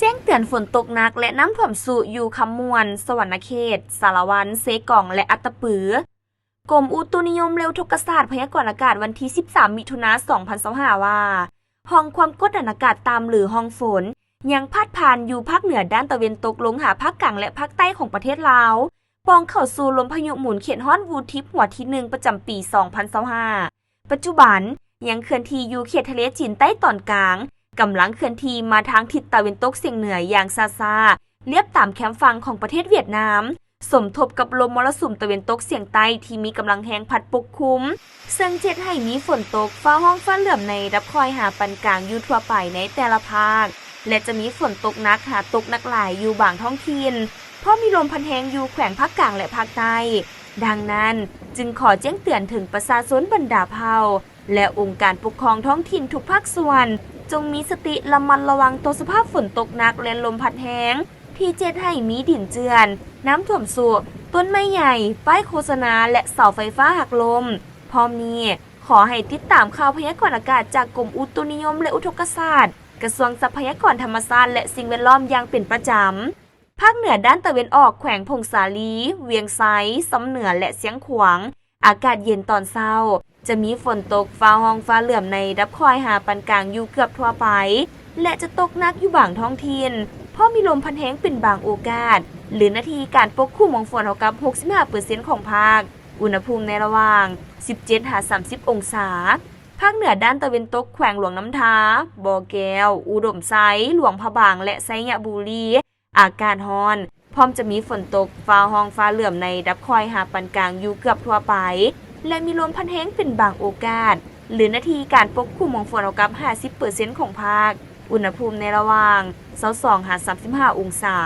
ແຈ້ງເຕືອນຝົນຕົກໜັກ ແລະ ນ້ຳຖ້ວມຊຸຢູ່ຄຳມ່ວນ, ສະຫວັນນະເຂດ, ສາລະວັນ, ເຊກອງ ແລະ ອັດຕະປື. ກົມອຸຕຸນິຍົມ ແລະ ອຸທົກກະສາດ ພະຍາກອນອາກາດວັນທີສິບສາມ ມິຖຸນາ ສອງພັນຊາວຫ້າ ວ່າ ຮ່ອງຄວາມກົດດັນອາກາດຕ່ຳ ຫຼື ຮ່ອງຝົນ ຍັງພາດຜ່ານຢູ່ພາກເໜືອດ້ານຕາເວັນຕົກລົງຫາພາກກາງ ແລະ ພາກໃຕ້ຂອງປະເທດລາວ, ປ່ອງເຂົ້າສູ່ລົມພາຍຸໝູນເຂດຮ້ອນວູທິບຫົວທີໜຶ່ງ ປະຈຳປີສອງພັນຊາວຫ້າ. ປັດຈຸບັນຍັງເຄື່ອນທີ່ຢູ່ເຂດທະເລຈີນໃຕ້ຕອນກາງ, ກຳລັງເຄື່ອນທີ່ມາທາງທິດຕາເວັນຕົກສຽງເໜືອຢ່າງຊ້າໆ, ລຽບຕາມແຄມຝັ່ງຂອງປະເທດຫວຽດນາມ, ສົມທົບກັບລົມມໍລະສຸມຕາເວັນຕົກສຽງໃຕ້ທີ່ມີກຳລັງແຮງພັດປົກຄຸມ, ເຊິ່ງຈະເຮັດໃຫ້ມີຝົນຕົກຟ້າຮ້ອງຟ້າເຫຼື້ອມໃນລະດັບຄ່ອຍຫາປານກາງຢູ່ທົ່ວໄປໃນແຕ່ລະພາກ ແລະ ຈະມີຝົນຕົກໜັກຫາຕົກໜັກຫຼາຍຢູ່ບາງທ້ອງຖິ່ນ, ພ້ອມມີລົມພັດແຮງຢູ່ແຂວງພາກກາງ ແລະ ພາກໃຕ້. ດັ່ງນັ້ນ, ຈຶ່ງຂໍແຈ້ງເຕືອນເຖິງປະຊາຊົນບັນດາເຜົ່າ ແລະ ອົງການປົກຄອງທ້ອງຖິ່ນທຸກພາກສ່ວນ, ຈົ່ງມີສະຕິລະມັດລະວັງຕໍ່ສະພາບຝົນຕົກໜັກ ແລະ ລົມພັດແຮງ ທີ່ຈະເຮັດໃຫ້ມີດິນເຈື່ອນ, ນ້ຳຖ້ວມຊຸ, ຕົ້ນໄມ້ໃຫຍ່, ປ້າຍໂຄສະນາ ແລະ ເສົາໄຟຟ້າຫັກລົ້ມ. ພ້ອມນີ້, ຂໍໃຫ້ຕິດຕາມຂ່າວພະຍາກອນອາກາດຈາກກົມອຸຕຸນິຍົມ ແລະ ອຸທົກກະສາດ, ກະຊວງຊັບພະຍາກອນທຳມະຊາດ ແລະ ສິ່ງແວດລ້ອມຢ່າງເປັນປະຈຳ. ພາກເໜືອດ້ານຕາເວັນອອກ, ແຂວງຜົ້ງສາລີ, ວຽງໄຊ, ຊຳເໜືອ ແລະ ຊຽງຂວາງ, ອາກາດເຢັນຕອນເຊົ້າ, ຈະມີຝົນຕົກຟ້າຮ້ອງຟ້າເຫຼື້ອມໃນລະດັບຄ່ອຍຫາປານກາງຢູ່ເກືອບທົ່ວໄປ ແລະ ຈະຕົກໜັກຢູ່ບາງທ້ອງຖິ່ນ, ພ້ອມມີລົມພັດແຮງເປັນບາງໂອກາດ, ຫຼື ໜ້າທີ່ການປົກຄຸມຂອງຝົນເທົ່າກັບຫົກສິບຫ້າເປີເຊັນຂອງພາກ, ອຸນຫະພູມໃນລະຫວ່າງສິບເຈັດຫາສາມສິບອົງສາ. ພາກເໜືອດ້ານຕາເວັນຕົກ, ແຂວງຫຼວງນ້ຳທາ, ບໍ່ແກ້ວ, ອຸດົມໄຊ, ຫຼວງພະບາງ ແລະ ໄຊຍະບູລີ, ອາກາດຮ້ອນ, ພ້ອມຈະມີຝົນຕົກ, ຟ້າຮ້ອງຟ້າເຫຼື້ອມໃນລະດັບຄ່ອຍຫາປານກາງຢູ່ເກືອບທົ່ວໄປ ແລະ ມີລົມພັດແຮງເປັນບາງໂອກາດ, ຫຼື ໜ້າທີ່ການປົກຄຸມຂອງຝົນເທົ່າກັບຫ້າສິບເປີເຊັນຂອງພາກ, ອຸນຫະພູມໃນລະຫວ່າງຊາວສອງຫາສາມສິບຫ້າອົງສາ.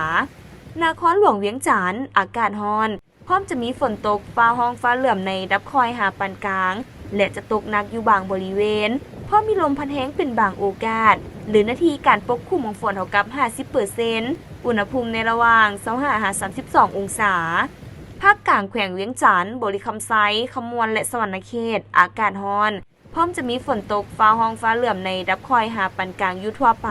ນະຄອນຫຼວງວຽງຈັນ, ອາກາດຮ້ອນ, ພ້ອມຈະມີຝົນຕົກ, ຟ້າຮ້ອງຟ້າເຫຼື້ອມໃນລະດັບຄ່ອຍຫາປານກາງ ແລະ ຈະຕົກໜັກຢູ່ບາງບໍລິເວນ, ພ້ອມມີລົມພັດແຮງເປັນບາງໂອກາດ, ຫຼື ໜ້າທີ່ການປົກຄຸມຂອງຝົນເທົ່າກັບຫ້າສິບເປີເຊັນ, ອຸນຫະພູມໃນລະຫວ່າງຊາວຫ້າຫາສາມສິບສອງອົງສາ. ພາກກາງ, ແຂວງວຽງຈັນ, ບໍລິຄຳໄຊ, ຄຳມ່ວນ ແລະ ສະຫວັນນະເຂດ, ອາກາດຮ້ອນ, ພ້ອມຈະມີຝົນຕົກ, ຟ້າຮ້ອງຟ້າເຫຼື້ອມໃນລະດັບຄ່ອຍຫາປານກາງຢູ່ທົ່ວໄປ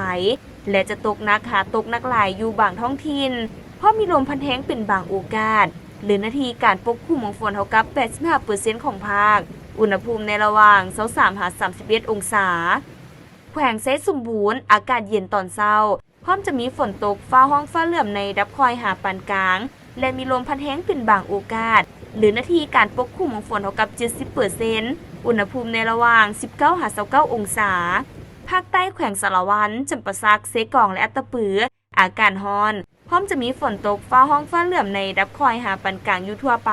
ແລະ ຈະຕົກໜັກຫາຕົກໜັກຫຼາຍຢູ່ບາງທ້ອງຖິ່ນ, ພ້ອມມີລົມພັດແຮງເປັນບາງໂອກາດ, ຫຼື ໜ້າທີ່ການປົກຄຸມຂອງຝົນເທົ່າກັບແປດສິບຫ້າເປີເຊັນຂອງພາກ, ອຸນຫະພູມໃນລະຫວ່າງຊາວສາມຫາສາມສິບເອັດອົງສາ. ແຂວງໄຊສົມບູນ, ອາກາດເຢັນຕອນເຊົ້າ, ພ້ອມຈະມີຝົນຕົກ, ຟ້າຮ້ອງຟ້າເຫຼື້ອມໃນລະດັບຄ່ອຍຫາປານກາງ ແລະ ມີລົມພັດແຮງເປັນບາງໂອກາດ, ຫຼື ໜ້າທີ່ການປົກຄຸມຂອງຝົນເທົ່າກັບເຈັດສິບເປີເຊັນ, ອຸນຫະພູມໃນລະຫວ່າງສິບເກົ້າຫາຊາວເກົ້າອົງສາ. ພາກໃຕ້, ແຂວງສາລະວັນ, ຈຳປາສັກ, ເຊກອງ ແລະ ອັດຕະປື, ອາກາດຮ້ອນ, ພ້ອມຈະມີຝົນຕົກ, ຟ້າຮ້ອງຟ້າເຫຼື້ອມໃນລະດັບຄ່ອຍຫາປານກາງຢູ່ທົ່ວໄປ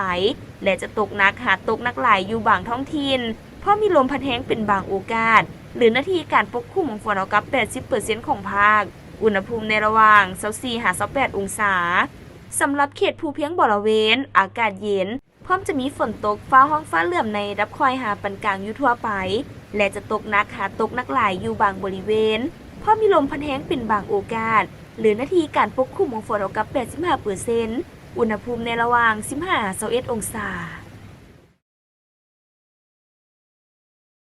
ແລະ ຈະຕົກໜັກຫາຕົກໜັກຫຼາຍຢູ່ບາງທ້ອງຖິ່ນ, ພ້ອມມີລົມພັດແຮງເປັນບາງໂອກາດ, ຫຼື ໜ້າທີ່ການປົກຄຸມຂອງຝົນເທົ່າກັບແປດສິບເປີເຊັນຂອງພາກ, ອຸນຫະພູມໃນລະຫວ່າງຊາວສີ່ຫາຊາວແປດອົງສາ. ສຳລັບເຂດພູພຽງບໍລະເວນ, ອາກາດເຢັນ, ພ້ອມຈະມີຝົນຕົກ, ຟ້າຮ້ອງຟ້າເຫຼື້ອມໃນລະດັບຄ່ອຍຫາປານກາງຢູ່ທົ່ວໄປ ແລະ ຈະຕົກໜັກຫາຕົກໜັກຫຼາຍຢູ່ບາງບໍລິເວນ, ພ້ອມມີລົມພັດແຮງເປັນບາງໂອກາດ, ຫຼື ໜ້າທີ່ການປົກຄຸມຂອງຝົນເທົ່າກັບແປດສິບຫ້າເປີເຊັນ, ອຸນຫະພູມໃນລະຫວ່າງສິບຫ້າຫາຊາວເອັດອົງສາ.